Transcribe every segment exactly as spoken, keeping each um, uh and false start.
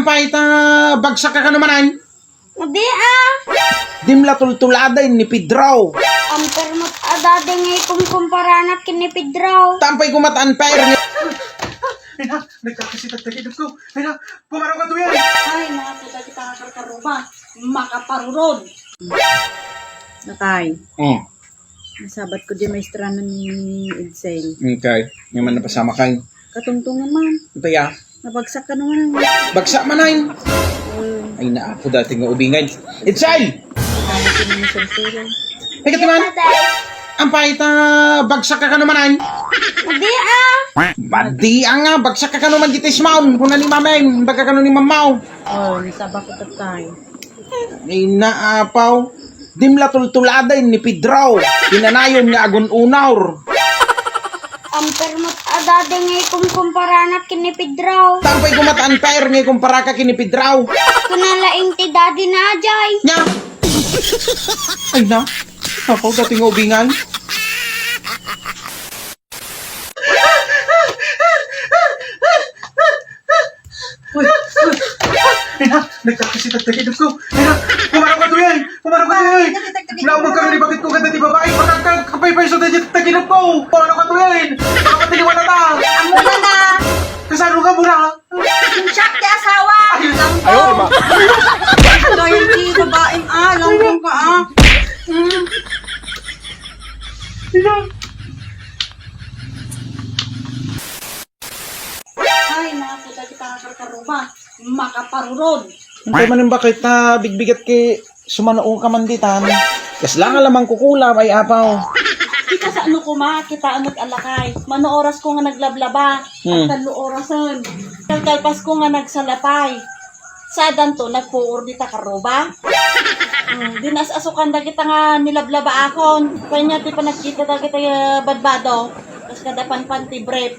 Apay ta bagsak ka kano manen? Adi a. Dim la tultulada ni Pedro. Ampay met a dadi nga ikumkumparanak ken ni Pedro. Ampay kumat unfair ni. Ay na, nagkakasitag-tagidok ko. Ay na, pumaro ka tuyan. Ay, mga puta kita nga karkaruba. Makaparurod. Natay. Hmm. Nasabat ko di maestra ni Edsel. Okay. May man napasama kayo. Katungtong naman. Ito ya. Nabagsak ka naman. Bagsak man ay. Ay, naapo dati nga ubingay. Edsel! Ay, katiman? Ampay ta bagsak ka kano manen? Adi a. Badi a nga, bagsak ka kano man ditis maon. Kuna ni mamen, baga kano ni mamaw. Oh, nasaba ko tatay. Ay, naapaw. Dim la tultulada ni Pedro. Pinanayon nga agun-unor. Ampay met a dadi nga ikumkumparanak ken ni Pedro. Ampay kumat unfair nga ikumpara ka ken ni Pedro. Kuna laeng ti dadi na ajay. Nya. Ay na. Apaw dati nga ubingay. Uy, uy. Ay na, nagkakasitag-tagidok ko. Ay na, pumaro ka tuyan. Pumaro ka tuyan. Naumag ka ni bakit ko ganda ti babae. Pagkakapay-pay sa tagidok ko. Pumaro ka tuyan. Pumaro ka tuyan. Amo na na. Kasano ka mura? Siak ti asawa. Ay, ay, oh, ma. Ay, hindi, babaeng, ah, langgong ka, ah. Mm. Ay, mga puta, kita nga karkaruba. Makaparurod. Antay man yung bakit na bigbigat kay sumano ka man ditan. Kasla nga lamang kukula, ay apaw. Kita sa ano ko, ma, kita ano alakay. Mano oras ko nga naglablaba. Hmm. At talo orasan. Kalkalpas ko nga nagsalapay. Sadan to, nagpuor dita karuba. Hmm, dinas-asukan dagita nga nilablaba akon. Kanya ti panagkita dagita, eh, badbado. Kas kada panpan ti brief.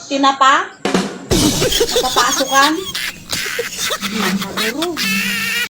Tinapa? Napapasukan? Marurog.